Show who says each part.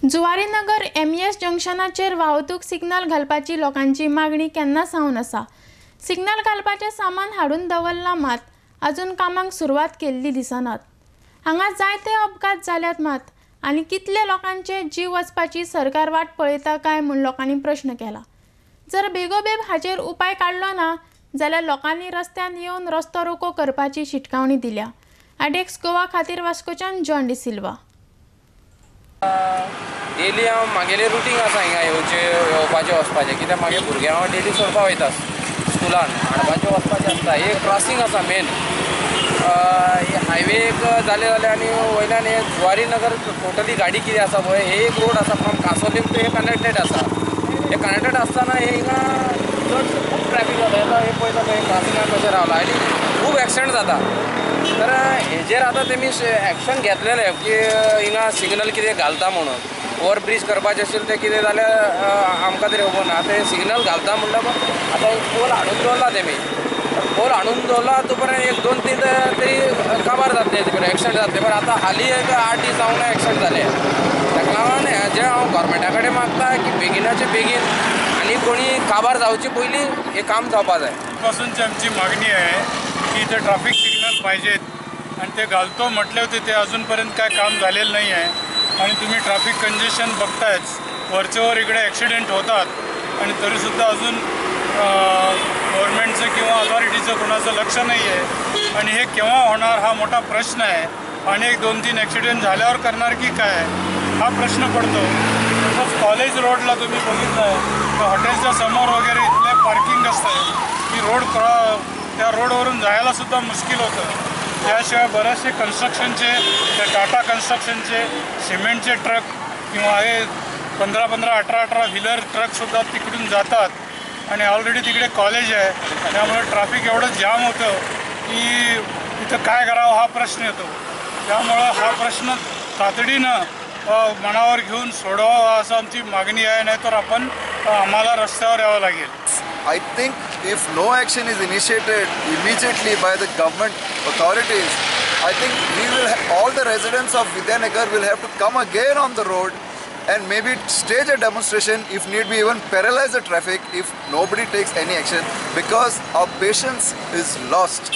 Speaker 1: Zuarinagar MES जंक्शनाचेर वाहतूक signal घालपाची लोकांची मागणी केन्ना सावन आसा. सिग्नल घालपाचें सामान हाडून दवरलां मात अजून कामाक सुरवात केल्ली दिसनात. हांगा जायते अपघात जाल्यात मात आनी कितले लोकांचे जीव वचपाची सरकार वाट पळयता काय म्हूण लोकांनी प्रश्न केला. जर बेगोबेग हाचेर उपाय काडलो ना जाल्यार लोकांनी रस्त्यान येवन रस्तो रोको करपाची शिटकावणी दिल्या. आयडेक्स गोवा खातीर वास्कोच्यान जॉन डिसिल्वा.
Speaker 2: डेली हांव म्हागेलें रुटीन आसा हिंगा येवचें येवपाचें वचपाचें, कित्याक मागीर भुरग्यांक हांव डेली सोडपा वयता स्कुलान, हाडपाचें वचपाचें आसता. एक क्रॉसींग आसा मेन हायवे एक जालें जाल्यार आनी वयल्यान हे जुवारी नगर टोटली गाडी कितें आसा पळय, हे एक रोड आसा फ्रॉम कासोलीम टू हे कनेक्टेड आसा. हे कनेक्टेड आसतना हे हिंगा चडशें खूब ट्रॅफीक जाता. येता हे पळयता पळय क्रॉसिंगान कशें रावला आनी खूब एक्सिडंट जाता. तर हेजेर आतां तेमी एक्शन घेतलेलें की हिंगा सिग्नल कितें घालता म्हणून, ओवर ब्रीज करपाचें आशिल्लें तें कितें जाल्यार आमकां तरी खबर ना. आतां सिग्नल घालता म्हणटा आतां एक पोल हाडून दवरला तेमी, पोल हाडून दवरला तो पर्यंत एक दोन तीन तरी काबार जातले, एक्सिडंट जातले. पण आतां हालीं एक 8 दीस जावंक ना एक्सिडंट जाले. ताका लागून हेजें हांव गोवोरमेंटा कडेन मागता की बेगिनाचे बेगीन आनी कोणी काबार जावचे पयलीं हें काम जावपा जाय.
Speaker 3: पासूनची आमची मागणी आहे की इथे ट्रॅफिक सिग्नल पाहिजेत आणि ते घालतो म्हटले होते, ते अजूनपर्यंत काय काम झालेलं नाही आहे. आणि तुम्ही ट्रॅफिक कंजेशन बघतायच, वरचेवर इकडे ॲक्सिडेंट होतात आणि तरीसुद्धा अजून गव्हर्नमेंटचं किंवा अथॉरिटीचं कोणाचं लक्ष नाही आहे. आणि हे केव्हा होणार हा मोठा प्रश्न आहे. आणि एक 2-3 ॲक्सिडेंट झाल्यावर करणार की काय हा प्रश्न पडतो. तसंच कॉलेज रोडला तुम्ही बघितलं आहे तर हॉटेलच्या समोर वगैरे इथले पार्किंग असतं की रोड त्या रोडवरून जायलासुद्धा मुश्किल होतं. त्याशिवाय बरेचसे कन्स्ट्रक्शनचे, त्या टाटा कन्स्ट्रक्शनचे सिमेंटचे ट्रक किंवा हे 15-15, 18-18 व्हीलर ट्रकसुद्धा तिकडून जातात आणि ऑलरेडी तिकडे कॉलेज आहे, त्यामुळे ट्रॅफिक एवढं जाम होतं की इथं काय करावं हा प्रश्न येतो. त्यामुळं हा प्रश्न तातडीनं मनावर घेऊन सोडवावा असं आमची मागणी आहे, नाहीतर आपण आम्हाला रस्त्यावर यावं लागेल.
Speaker 4: I think if no action is initiated immediately by the government authorities, I think we will all the residents of Vidyanagar will have to come again on the road and maybe stage a demonstration, if need be even paralyze the traffic if nobody takes any action, because our patience is lost.